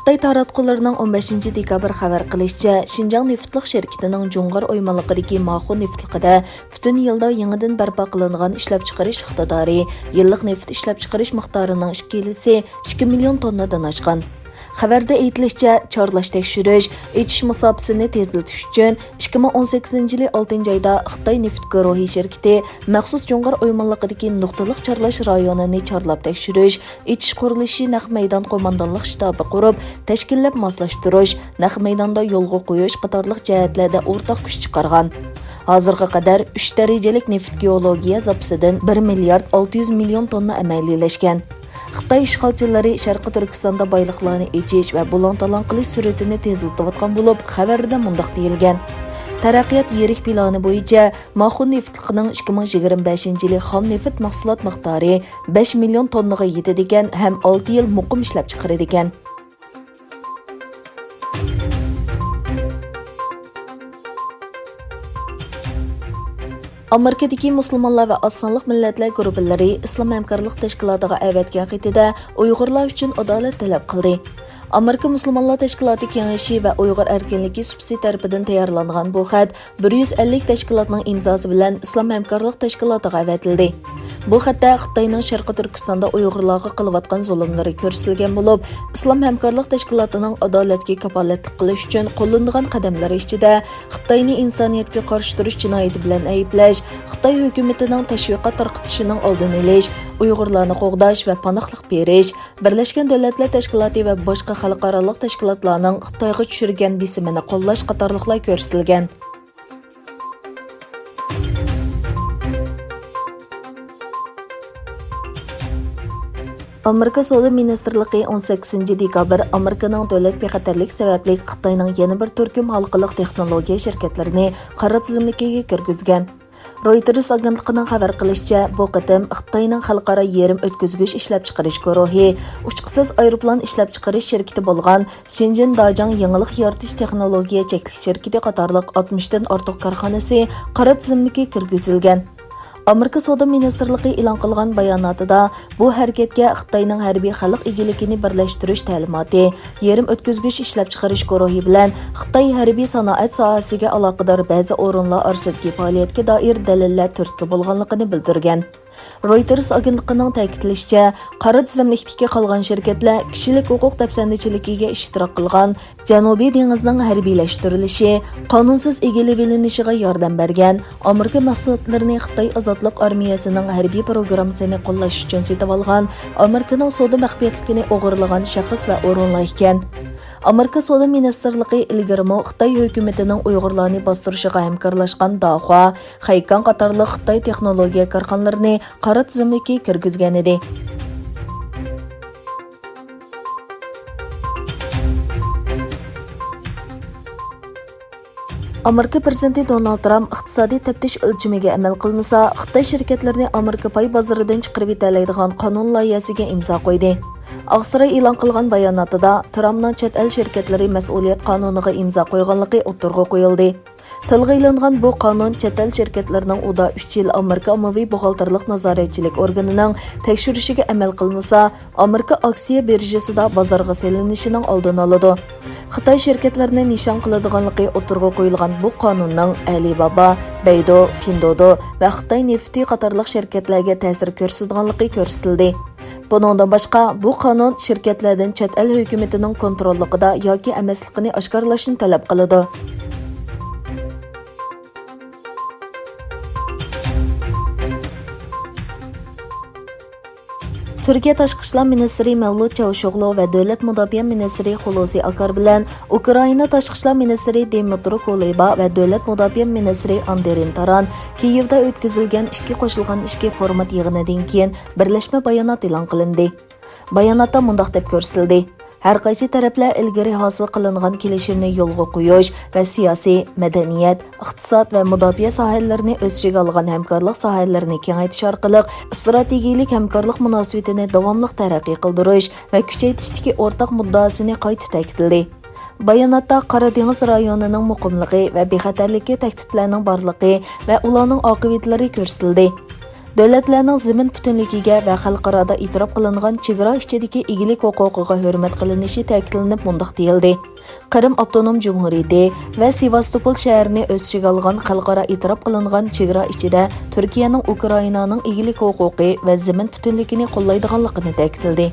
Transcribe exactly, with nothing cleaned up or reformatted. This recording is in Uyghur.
خىتاي تاراتقۇلىرىنىڭ ئون بەشىنچى دېكابىر خەۋەر قىلىشىچە، شىنجاڭ نېفىتلىق شىركىتىنىڭ جۇڭغار ئويمانلىقىدىكى ماخۇ نېفىتلىقىدا پۈتۈن يىلدا يېڭىدىن بەرپا قىلىنغان ئىشلەپچىقىرىش ئىقتىدارى يىللىق نېفىت ئىشلەپچىقىرىش مىقدارىنىڭ ئىككى ھەسسىسى، ئىككى مىليون توننىدىن ئاشقان. خەۋەردە ئېيتىلىشىچە، چارلاش تەكشۈرۈش، ئېچىش مۇساپىسىنى تېزلىتىش ئۈچۈن، ئىككى مىڭ ئون سەككىزىنچى يىلى ئالتىنچى ئايدا خىتاي نېفىت گۇرۇھى شىركىتى مەخسۇس جۇڭغار ئويمانلىقىدىكى نۇقتىلىق چارلاش رايونىنى چارلاپ تەكشۈرۈش، ئېچىش قۇرۇلۇشى نەق مەيدان قوماندانلىق شتابى قۇرۇپ، تەشكىللەپ ماسلاشتۇرۇش، نەق مەيداندا يولغا قويۇش قاتارلىق جەھەتلەردە ئورتاق كۈچ چىقارغان. ھازىرغا قەدەر ئۈچ دەرىجىلىك نېفىت گېئولوگىيە زاپىسىدىن بىر مىليارد ئالتە يۈز مىليون توننا ئەمەلىيلەشكەن. خىتاي ئىشغالچىلىرى شەرقىي تۈركىستاندا بايلىقلارنى ئېچىش ۋە بۇلاڭ-تالاڭ قىلىش سۈرئىتىنى تېزلىتىۋاتقان بولۇپ، خەۋەردە مۇنداق دېيىلگەن: تەرەققىيات يىرىك پىلانى بويىچە ماخۇ نېفىتلىقىنىڭ ئىككى مىڭ يىگىرمە بەشىنچى يىلى خام نېفىت مەھسۇلات مىقدارى بەش مىليون توننىغا يېتىدىكەن ھەم ئالتە يىل مۇقىم ئىشلەپچىقىرىدىكەن. ئامېرىكىدىكى مۇسۇلمانلار ۋە ئاز سانلىق مىللەتلەر گۇرۇپپىلىرى ئىسلام ھەمكارلىق تەشكىلاتىغا ئەۋەتكەن خېتىدە ئۇيغۇرلار ئۈچۈن ئادالەت تەلەپ قىلدى. ئامېرىكا مۇسۇلمانلار تەشكىلاتى كېڭىشى ۋە ئۇيغۇر ئەركىنلىكى سۇپىسى تەرىپىدىن تەييارلانغان بۇ خەت بىر يۈز ئەللىك تەشكىلاتنىڭ ئىمزاسى بىلەن ئىسلام ھەمكارلىق تەشكىلاتىغا ئەۋەتىلدى. بۇ خەتتە خىتاينىڭ شەرقىي تۈركىستاندا ئۇيغۇرلارغا قىلىۋاتقان زۇلۇملىرى كۆرسىتىلگەن بولۇپ، ئىسلام ھەمكارلىق تەشكىلاتىنىڭ ئادالەتكە كاپالەتلىك قىلىش ئۈچۈن قوللىنىدىغان قەدەملىرى ئىچىدە خىتاينى ئىنسانىيەتكە قارشى تۇرۇش جىنايىتى بىلەن ئەيىبلەش، خىتاي ھۆكۈمىتىنىڭ تەشۋىقات تارقىتىشىنىڭ ئالدىنى ئېلىش، ئۇيغۇرلارنى قوغداش ۋە پاناھلىق بېرىش، بىرلەشكەن دۆلەتلەر تەشكىلاتى ۋە باشقا خەلقئارالىق تەشكىلاتلارنىڭ خىتايغا چۈشۈرگەن بېسىمىنى قوللاش قاتارلىقلار كۆرسىتىلگەن. ئامېرىكا سودا مىنىستىرلىقى ئون سەككىزىنچى دېكابىر ئامېرىكىنىڭ دۆلەت بىخەتەرلىكى سەۋەبلىك خىتاينىڭ يەنە بىر تۈركۈم ھالقىلىق تېخنولوگىيە شىركەتلىرىنى قارا تىزىملىكىگە كىرگۈزگەن. رويتېرس ئاگېنتلىقىنىڭ خەۋەر قىلىشىچە، بۇ قېتىم خىتاينىڭ خەلقئارا يېرىم ئۆتكۈزگۈچ ئىشلەپچىقىرىش گۇرۇھى، ئۇچقۇسىز ئايروپىلان ئىشلەپچىقىرىش شىركىتى بولغان شېنجېن داجاڭ يېڭىلىق يارىتىش تېخنولوگىيە چەكلىك شىركىتى قاتارلىق ئاتمىشتىن ئارتۇق كارخانىسى قارا تىزىملىككە كىرگۈزۈلگەن. ئامېرىكا سودا مىنىستىرلىقى ئېلان قىلغان باياناتىدا، بۇ ھەرىكەتكە خىتاينىڭ ھەربىي خەلق ئىگىلىكىنى بىرلەشتۈرۈش تەلىماتى، يېرىم ئۆتكۈزگۈچ ئىشلەپچىقىرىش گۇرۇھى بىلەن خىتاي ھەربىي سانائەت ساھەسىگە ئالاقىدار بەزى ئورۇنلار ئارىسىدىكى پائالىيەتكە دائىر دەلىللەر تۈرتكە بولغانلىقىنى بىلدۈرگەن. رويتېرس ئاگېنتلىقىنىڭ تەكىتلىشىچە، قارا تىزىملىكتىكى قالغان شىركەتلەر كىشىلىك ھوقۇق دەپسەندىچىلىكىگە ئىشتىراك قىلغان، جەنۇبىي دېڭىزنىڭ ھەربىيلەشتۈرۈلۈشى، قانۇنسىز ئىگىلىۋېلىنىشىغا ياردەم بەرگەن، ئامېرىكا مەھسۇلاتلىرىنى خىتاي ئازادلىق ئارمىيەسىنىڭ ھەربىي پروگراممىسىنى قوللاش ئۈچۈن سېتىۋالغان، ئامېرىكىنىڭ سودا مەخپىيەتلىكىنى ئوغرىلىغان شەخس ۋە ئورۇنلار ئىكەن. ئامېرىكا سودا مىنىستىرلىقى ئىلگىرىمۇ خىتاي ھۆكۈمىتىنىڭ ئۇيغۇرلارنى باستۇرۇشىغا ھەمكارلاشقان داخۇا، خەيكاڭ قاتارلىق خىتاي تېخنولوگىيە كارخانىلىرىنى قارا تىزىملىككە كىرگۈزگەنىدى. ئامېرىكا پىرېزىدېنتى دونالد ترامپ ئىقتىسادىي تەپتىش ئۆلچىمىگە ئەمەل قىلمىسا، خىتاي شىركەتلىرىنى ئامېرىكا پاي بازىرىدىن چىقىرىۋېتەلەيدىغان قانۇن لايىھەسىگە ئىمزا قويدى. ئاقساراي ئېلان قىلغان باياناتىدا، ترامپنىڭ چەت ئەل شىركەتلىرى مەسئۇلىيەت قانۇنىغا ئىمزا قويغانلىقى ئوتتۇرىغا قويۇلدى. تىلغا ئېلىنغان بۇ قانۇن چەت ئەل شىركەتلىرىنىڭ ئۇدا ئۈچ يىل ئامېرىكا ئاممىۋى بوغالتىرلىق نازارەتچىلىك ئورگىنىنىڭ تەكشۈرۈشىگە ئەمەل قىلمىسا، ئامېرىكا ئاكسىيە بىرژىسىدا بازارغا سېلىنىشىنىڭ ئالدىنى ئالىدۇ. خىتاي شىركەتلىرىنى نىشان قىلىدىغانلىقى ئوتتۇرىغا قويۇلغان بۇ قانۇننىڭ ئەلىبابا، بەيدۇ، پىندودو ۋە خىتاي نېفىتى قاتارلىق شىركەتلەرگە تەسىر كۆرسىتىدىغانلىقى كۆرسىتىلدى. بۇنىڭدىن باشقا، بۇ قانۇن شىركەتلەردىن چەت ئەل ھۆكۈمىتىنىڭ كونتروللۇقىدا ياكى ئەمەسلىكىنى ئاشكارىلاشنى تەلەپ قىلىدۇ. تۈركىيە تاشقى ئىشلار مىنىستىرى مەۋلۇت چاۋۇشئوغلۇ ۋە دۆلەت مۇداپىئە مىنىستىرى خۇلۇسى ئاكار بىلەن ئۇكرائىنا تاشقى ئىشلار مىنىستىرى دىمىترو كۇلېبا ۋە دۆلەت مۇداپىئە مىنىستىرى ئاندېرىن تاران كىيېۋدا ئۆتكۈزۈلگەن ئىككى قوشۇلغان ئىككى فورمات يىغىنىدىن كېيىن بىرلەشمە بايانات ئېلان قىلىندى. باياناتتا مۇنداق دەپ كۆرسىتىلدى: ھەر قايسى تەرەپلەر ئىلگىرى ھاسىل قىلىنغان كېلىشىمنى يولغا قويۇش ۋە سىياسىي، مەدەنىيەت، ئىقتىساد ۋە مۇداپىئە ساھەلىرىنى ئۆز ئىچىگە ئالغان ھەمكارلىق ساھەلىرىنى كېڭەيتىش ئارقىلىق ئىستراتېگىيەلىك ھەمكارلىق مۇناسىۋىتىنى داۋاملىق تەرەققىي قىلدۇرۇش ۋە كۈچەيتىشتىكى ئورتاق مۇددىئاسىنى قايتا تەكىتلىدى. باياناتتا قارا دېڭىز رايونىنىڭ مۇقىملىقى ۋە بىخەتەرلىكى تەھدىتلەرنىڭ بارلىقى ۋە ئۇلارنىڭ ئاقىۋەتلىرى كۆرسىتىلدى. دۆلەتلەرنىڭ زېمىن پۈتۈنلۈكىگە ۋە خەلقئارادا ئېتىراپ قىلىنغان چېگرا ئىچىدىكى ئىگىلىك ھوقۇقىغا ھۆرمەت قىلىنىشى تەكىتلىنىپ مۇنداق دېيىلدى: قىرىم ئاپتونوم جۇمھۇرىيىتى ۋە سېۋاستوپول شەھىرىنى ئۆز ئىچىگە ئالغان خەلقئارا ئېتىراپ قىلىنغان چېگرا ئىچىدە تۈركىيەنىڭ ئۇكرائىنانىڭ ئىگىلىك ھوقۇقى ۋە زېمىن پۈتۈنلۈكىنى قوللايدىغانلىقىنى تەكىتلىدى.